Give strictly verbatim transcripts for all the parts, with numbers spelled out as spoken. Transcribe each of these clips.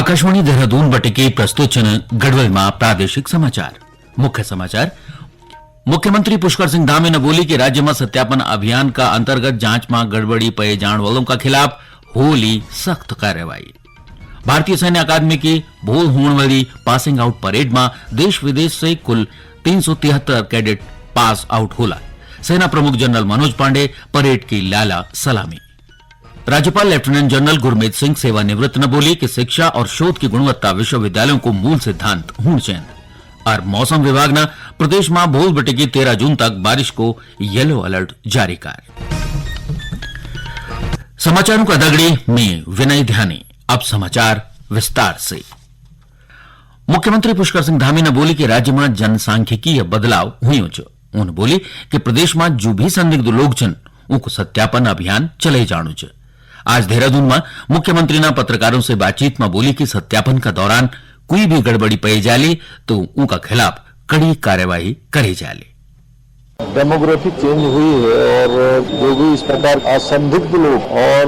आकाशवाणी देहरादून बटे के प्रस्तुत छन गढ़वाल मा प्रादेशिक समाचार। मुख्य समाचार। मुख्यमंत्री पुष्कर सिंह धामी ने बोली कि राज्य में सत्यापन अभियान का अंतर्गत जांच में गड़बड़ी पाए जाण वालों का खिलाफ होली सख्त कार्रवाई। भारतीय सैन्य अकादमी की भोल होण वाली पासिंग आउट परेड में देश विदेश से कुल तीन सौ तिहत्तर कैडेट पास आउट होला। सेना प्रमुख जनरल मनोज पांडे परेड की लाला सलामी। राज्यपाल लेफ्टिनेंट जनरल गुरमीत सिंह सेवानिवृत्त ने बोली कि शिक्षा और शोध की गुणवत्ता विश्वविद्यालयों को मूल सिद्धांत होण चैंद। और मौसम विभाग ने प्रदेश में भोल बटे की तेरह जून तक बारिश को येलो अलर्ट जारी कर। समाचारों का दगड़ी में विनय ध्यानी। अब समाचार विस्तार से। मुख्यमंत्री पुष्कर सिंह धामी ने बोली कि राज्य में जनसांख्यिकीय बदलाव हुयो च। उन्होंने बोली कि प्रदेश में जो भी संदिग्ध लोग छन, उनको सत्यापन अभियान चले जाणु च। आज देहरादून में मुख्यमंत्री ने पत्रकारों से बातचीत में बोली कि सत्यापन का दौरान कोई भी गड़बड़ी पाई जाली तो उनका खिलाफ कड़ी कार्यवाही करी जाली। डेमोग्राफी चेंज हुई है और जो भी इस प्रकार असंदिग्ध लोग और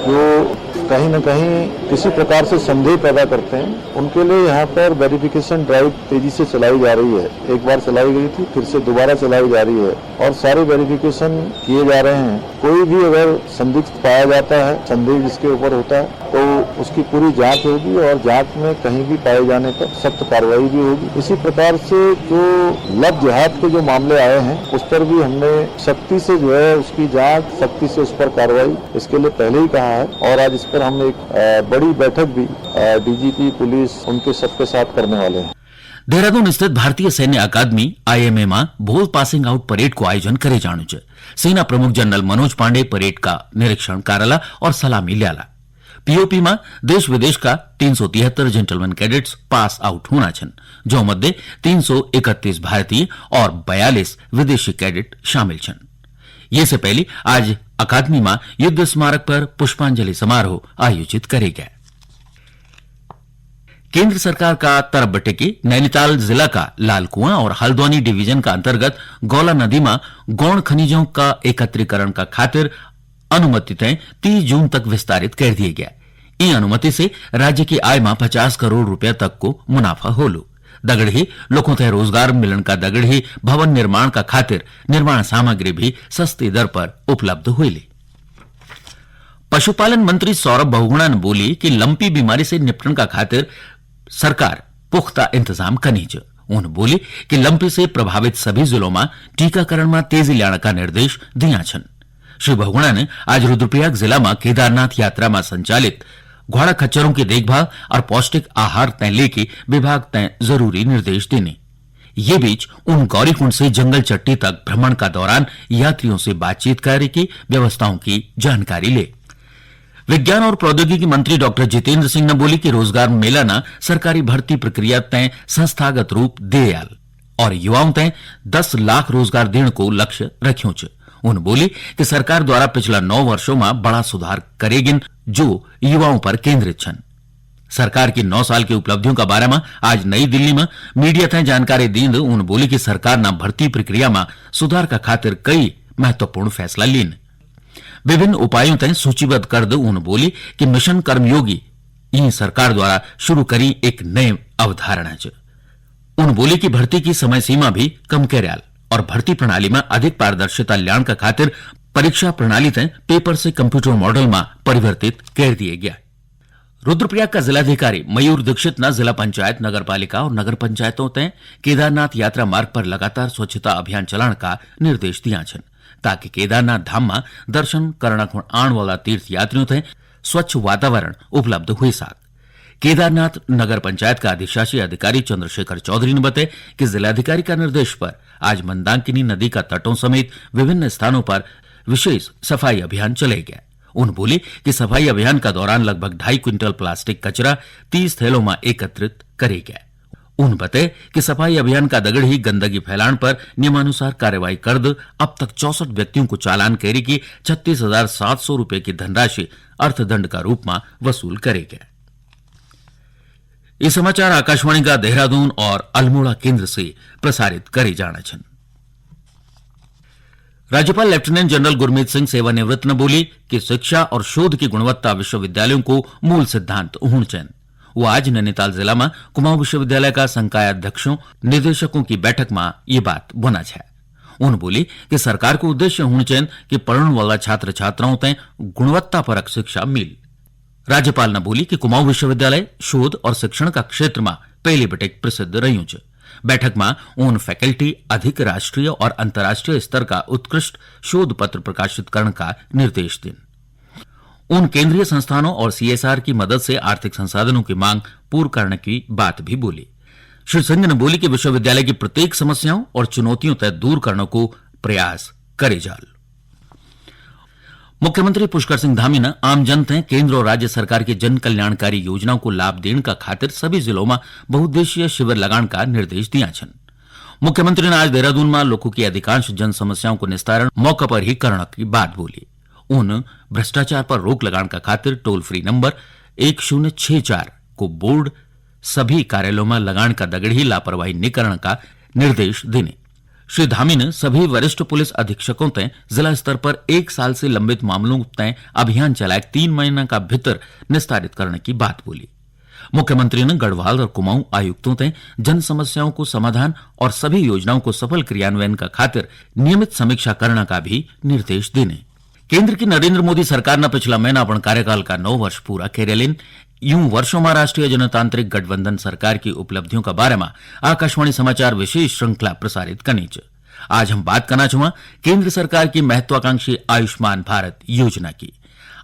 जो कहीं ना कहीं किसी प्रकार से संदेह पैदा करते हैं, उनके लिए यहाँ पर वेरिफिकेशन ड्राइव तेजी से चलाई जा रही है। एक बार चलाई गई थी, फिर से दोबारा चलाई जा रही है और सारे वेरिफिकेशन किए जा रहे हैं। कोई भी अगर संदिग्ध पाया जाता है, संदेह जिसके ऊपर होता है, तो उसकी पूरी जांच होगी और जांच में कहीं भी पाए जाने पर सख्त कार्रवाई भी होगी। इसी प्रकार से जो लव जिहाद के जो मामले आए हैं, उस पर भी हमने सख्ती से जो है उसकी जांच, सख्ती से उस पर कार्रवाई, इसके लिए पहले ही कहा है और आज इस पर हम एक, अ, बड़ी बैठक भी, अ, डीजीपी पुलिस उनके सबके साथ करने वाले हैं। देहरादून स्थित भारतीय सैन्य अकादमी, आईएमए, में भोल पासिंग आउट परेड को आयोजन करे जाणु च। सेना प्रमुख जनरल मनोज पांडे परेड का निरीक्षण कारला और सलामी ल्याला। पीओपी में देश विदेश का तीन सौ तिहत्तर जेंटलमैन कैडेट्स पास आउट होना छन, जो मध्ये तीन सौ इकतीस भारतीय और बयालीस विदेशी कैडेट शामिल छन। ये से पहले आज अकादमी में युद्ध स्मारक पर पुष्पांजलि समारोह आयोजित करे गए। केंद्र सरकार का तरफ बटे के नैनीताल जिला का लालकुआं और हल्द्वानी डिवीजन का अंतर्गत गौला नदी में गौण खनिजों का एकत्रीकरण का खातिर अनुमति तय तीस जून तक विस्तारित कर दिए गया। ई अनुमति से राज्य की आय में पचास करोड़ रुपया तक को मुनाफा होलु। दगड़ ही लोगों तय रोजगार मिलन का दगड़ ही भवन निर्माण का खातिर निर्माण सामग्री भी सस्ती दर पर उपलब्ध हुई। पशुपालन मंत्री सौरभ बहुगुणा ने बोली कि लंपी बीमारी से निपटण का खातिर सरकार पुख्ता इंतजाम कनी च। उन्होंने बोली कि लंपी से प्रभावित सभी जिलों में टीकाकरण में तेजी लाने का निर्देश दिया छन। श्री बहुगुणा ने आज रुद्रप्रयाग जिला में केदारनाथ यात्रा में संचालित घोड़ा खच्चरों की देखभाल और पौष्टिक आहार तय लेके विभाग तय जरूरी निर्देश देने। ये बीच उन गौरीकुंड से जंगल चट्टी तक भ्रमण का दौरान यात्रियों से बातचीत करके व्यवस्थाओं की जानकारी ले। विज्ञान और प्रौद्योगिकी मंत्री डॉक्टर जितेंद्र सिंह ने बोली कि रोजगार मेला ना सरकारी भर्ती प्रक्रिया तय संस्थागत रूप दे आल और युवाओं तय दस लाख रोजगार देने को लक्ष्य रख्यों च। उन बोली कि सरकार द्वारा पिछला नौ वर्षों में बड़ा सुधार करेगिन जो युवाओं पर केंद्रित छन। सरकार की नौ साल की उपलब्धियों का बारे में आज नई दिल्ली में मीडिया तय जानकारी दींद उन बोली कि सरकार ना भर्ती प्रक्रिया में सुधार का खातिर कई महत्वपूर्ण फैसला लीन। विभिन्न उपायों तय सूचीबद्ध कर द उन बोली कि मिशन कर्मयोगी ई सरकार द्वारा शुरू करी एक नए अवधारणा च। उन बोली कि भर्ती की समय सीमा भी कम करयाल और भर्ती प्रणाली में अधिक पारदर्शिता ल्याण का खातिर परीक्षा प्रणाली तय पेपर से कंप्यूटर मॉडल में परिवर्तित कर दिए गया। रुद्रप्रयाग का जिलाधिकारी मयूर दीक्षित ने जिला पंचायत, नगर पालिका और नगर पंचायतों तय केदारनाथ यात्रा मार्ग पर लगातार स्वच्छता अभियान चलाने का निर्देश दिया छन, ताकि केदारनाथ धाम में दर्शन करना खुण आने वाला तीर्थ यात्रियों तय स्वच्छ वातावरण उपलब्ध हुई साक। केदारनाथ नगर पंचायत का अधिशासी अधिकारी चंद्रशेखर चौधरी ने बताया कि जिलाधिकारी का निर्देश पर आज मंदाकिनी नदी का तटों समेत विभिन्न स्थानों पर विशेष सफाई अभियान चले गए। उन बोले कि सफाई अभियान का दौरान लगभग ढाई क्विंटल प्लास्टिक कचरा तीस थैलों में एकत्रित करे गए। उन बताए कि सफाई अभियान का दगड़ ही गंदगी फैलाण पर नियमानुसार कार्रवाई कर द अब तक चौसठ व्यक्तियों को चालान करी के छत्तीस हजार सात सौ रुपए की धनराशि अर्थदंड का रूप में वसूल करे गए। ये समाचार आकाशवाणी का देहरादून और अल्मोड़ा केंद्र से प्रसारित करे जाना छन। राज्यपाल लेफ्टिनेंट जनरल गुरमीत सिंह सेवानिवृत्त ने बोली कि शिक्षा और शोध की गुणवत्ता विश्वविद्यालयों को मूल सिद्धांत होण चैन। वो आज नैनीताल जिला मा कुमाऊं विश्वविद्यालय का संकाय अध्यक्षों, निदेशकों की बैठक मा ये बात बोना छै। उन बोली कि सरकार को उद्देश्य होना चाहिए कि पढ़ने वाला छात्र छात्राओं तय गुणवत्ता परक शिक्षा मिल। राज्यपाल ने बोली कि कुमाऊं विश्वविद्यालय शोध और शिक्षण का क्षेत्र मा पहले बटे प्रसिद्ध रह्यूं च। बैठक मा उन फैकल्टी अधिक राष्ट्रीय और अंतर्राष्ट्रीय स्तर का उत्कृष्ट शोध पत्र प्रकाशित करण का निर्देश दिन। उन केंद्रीय संस्थानों और सीएसआर की मदद से आर्थिक संसाधनों की मांग पूर्ण करने की बात भी बोली। श्री सिंह ने बोली कि विश्वविद्यालय की प्रत्येक समस्याओं और चुनौतियों तय दूर करने को प्रयास करे जाल। मुख्यमंत्री पुष्कर सिंह धामी ने आम जन तय केंद्र और राज्य सरकार की जन कल्याणकारी योजनाओं को लाभ देने का खातिर सभी जिलों में बहुउद्देशीय शिविर लगाने का निर्देश दिया छन। मुख्यमंत्री ने आज देहरादून में लोगों की अधिकांश जन समस्याओं को निस्तारण मौका पर ही करने की बात बोली। उन भ्रष्टाचार पर रोक लगाने का खातिर टोल फ्री नंबर एक शून्य छह चार को बोर्ड सभी कार्यालयों में लगान का दगड़ ही लापरवाही निकरण का निर्देश देने। श्री धामी ने सभी वरिष्ठ पुलिस अधीक्षकों तय जिला स्तर पर एक साल से लंबित मामलों तय अभियान चलाए तीन महीना का भीतर निस्तारित करने की बात बोली। मुख्यमंत्री ने गढ़वाल और कुमाऊं आयुक्तों तय जन समस्याओं को समाधान और सभी योजनाओं को सफल क्रियान्वयन का खातिर नियमित समीक्षा करने का भी निर्देश देने। केंद्र की नरेंद्र मोदी सरकार ने पिछला महीना अपन कार्यकाल का नौ वर्ष पूरा करे लेन। यूं वर्षों में राष्ट्रीय जनतांत्रिक गठबंधन सरकार की उपलब्धियों का बारे में आकाशवाणी समाचार विशेष श्रृंखला प्रसारित करनी च। आज हम बात करना चाहूंगा केंद्र सरकार की महत्वाकांक्षी आयुष्मान भारत योजना की।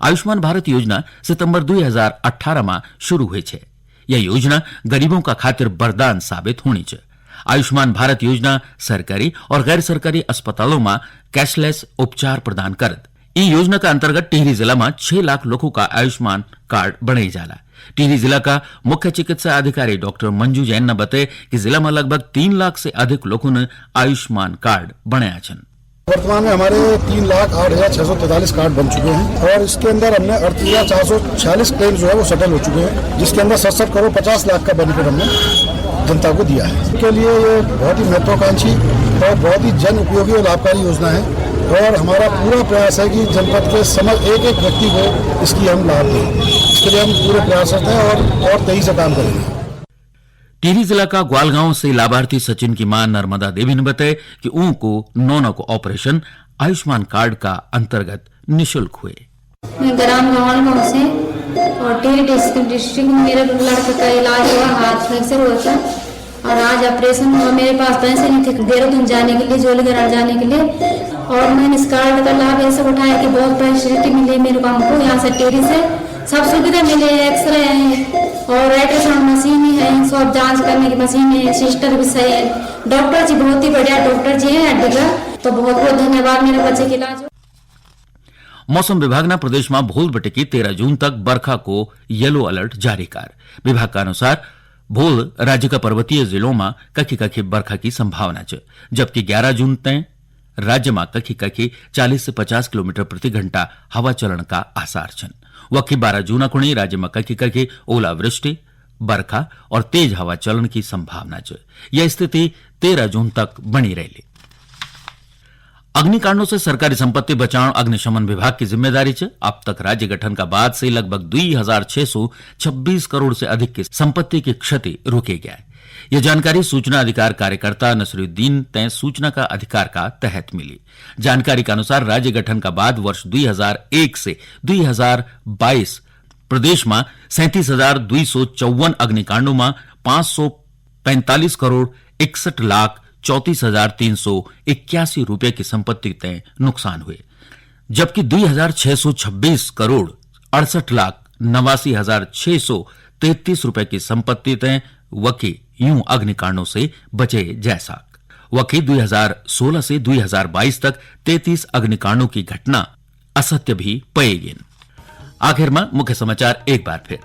आयुष्मान भारत योजना सितंबर दो हज़ार अठारह में शुरू हुई छे। यह योजना गरीबों का खातिर वरदान साबित होनी च। आयुष्मान भारत योजना सरकारी और गैर सरकारी अस्पतालों में कैशलेस उपचार प्रदान करत। ई योजना का अंतर्गत टिहरी जिला में छह लाख लोगों का आयुष्मान कार्ड बने जाला। टिहरी जिला का मुख्य चिकित्सा अधिकारी डॉक्टर मंजू जैन ने बताया कि जिला में लगभग तीन लाख से अधिक लोगों ने आयुष्मान कार्ड बनाया छन। वर्तमान में हमारे तीन लाख आठ हजार छह सौ तैंतालीस कार्ड बन चुके हैं और इसके अंदर हमने अड़तीस हजार चार सौ छियालीस क्लेम जो है वो सेटल हो चुके हैं, जिसके अंदर सड़सठ करोड़ पचास लाख का बेनिफिट हमने जनता को दिया है। इसके लिए ये बहुत ही महत्वाकांक्षी और बहुत ही जन उपयोगी और लाभकारी योजना है और हमारा पूरा प्रयास है कि जनपद के समझ एक एक व्यक्ति को इसकी हम लाभ दें। इसके लिए हम पूरे प्रयासरत हैं और, और तेजी से काम करेंगे। टिहरी जिला का ग्वालगांव से लाभार्थी सचिन की मां नर्मदा देवी ने बताया कि ऊं को नौना को ऑपरेशन आयुष्मान कार्ड का अंतर्गत निशुल्क हुए। मैं ग्राम ग्वालगांव से और टिहरी डिस्ट्रिक्ट, डिस्ट्रिक्ट में मेरे लड़के का इलाज हुआ, हाथ फ्रैक्चर हुआ था और आज ऑपरेशन हुआ। मेरे पास पैसे नहीं थे देहरादून जाने के लिए, जोलीघराट जाने के लिए, और मैंने इस कार्ड का लाभ ऐसे उठाया कि बहुत फैसिलिटी मिली मेरे को, हमको यहाँ से टिहरी से सब सुविधा मिली है, एक्सरे है और अल्ट्रासाउंड मशीन है, सब जांच करने की मशीन है, सिस्टर भी सही है, डॉक्टर जी बहुत ही बढ़िया डॉक्टर जी हैं हड्डी का। तो बहुत बहुत धन्यवाद मेरे बच्चे के इलाज। मौसम विभाग ने प्रदेश में भोल बटे की तेरह जून तक बरखा को येलो अलर्ट जारी कर। विभाग के अनुसार भोल राज्य का पर्वतीय जिलों में कखी कखी बरखा की संभावना च, जबकि ग्यारह जून तय राज्य में कखी कखी चालीस से पचास किलोमीटर प्रति घंटा हवा चलण का आसार छन। वखी बारह जून खुणी राज्य में कखी कखी ओलावृष्टि, बरखा और तेज हवा चलण की संभावना च। यह स्थिति तेरह जून तक बनी रही। अग्निकांडों से सरकारी संपत्ति बचाण अग्निशमन विभाग की जिम्मेदारी च। अब तक राज्य गठन का बाद से लगभग दुई हजार छह सौ छब्बीस करोड़ से अधिक की संपत्ति की क्षति रोकी गया है। यह जानकारी सूचना अधिकार कार्यकर्ता नसरुद्दीन तय सूचना का अधिकार का तहत मिली। जानकारी के अनुसार राज्य गठन का बाद वर्ष दुई हजार एक से दुई हजार बाईस प्रदेश में सैंतीस हजार दुई सौ चौवन अग्निकांडों में पाँच सौ पैंतालीस करोड़ इकसठ लाख चौंतीस हजार तीन सौ इक्यासी रुपए की संपत्ति तय नुकसान हुए, जबकि दुई हजार छह सौ छब्बीस करोड़ अड़सठ लाख नवासी हजार छह सौ तैंतीस रुपए की संपत्ति तय वकी यूं अग्निकांडों से बचे जैसाक। वकी दुई हजार सोलह से दुई हजार बाईस तक तैंतीस अग्निकांडों की घटना असत्य भी पएगिन। आखिर में मुख्य समाचार एक बार फिर।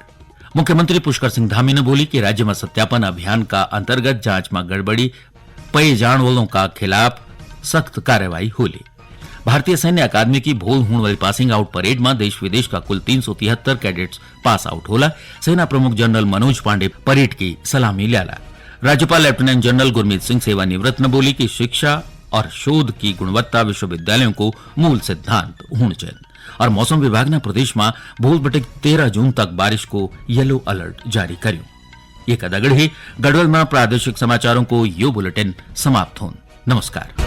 मुख्यमंत्री पुष्कर सिंह धामी ने बोली कि राज्य में सत्यापन अभियान का अंतर्गत जांच में गड़बड़ी पए जाण वालों का खिलाफ सख्त कार्रवाई होली। भारतीय सैन्य अकादमी की भोल होण वाली पासिंग आउट परेड में देश विदेश का कुल तीन सौ तिहत्तर कैडेट्स पास आउट होला। सेना प्रमुख जनरल मनोज पांडे परेड की सलामी ल्याला। राज्यपाल लेफ्टिनेंट जनरल गुरमीत सिंह सेवानिवृत्त ने बोली कि शिक्षा और शोध की गुणवत्ता विश्वविद्यालयों को मूल सिद्धांत होना चाहिए। और मौसम विभाग ने प्रदेश में भोल बटे तेरह जून तक बारिश को येलो अलर्ट जारी करियो। ये कदगड़ ही गढ़वाल में प्रादेशिक समाचारों को यो बुलेटिन समाप्त होन। नमस्कार।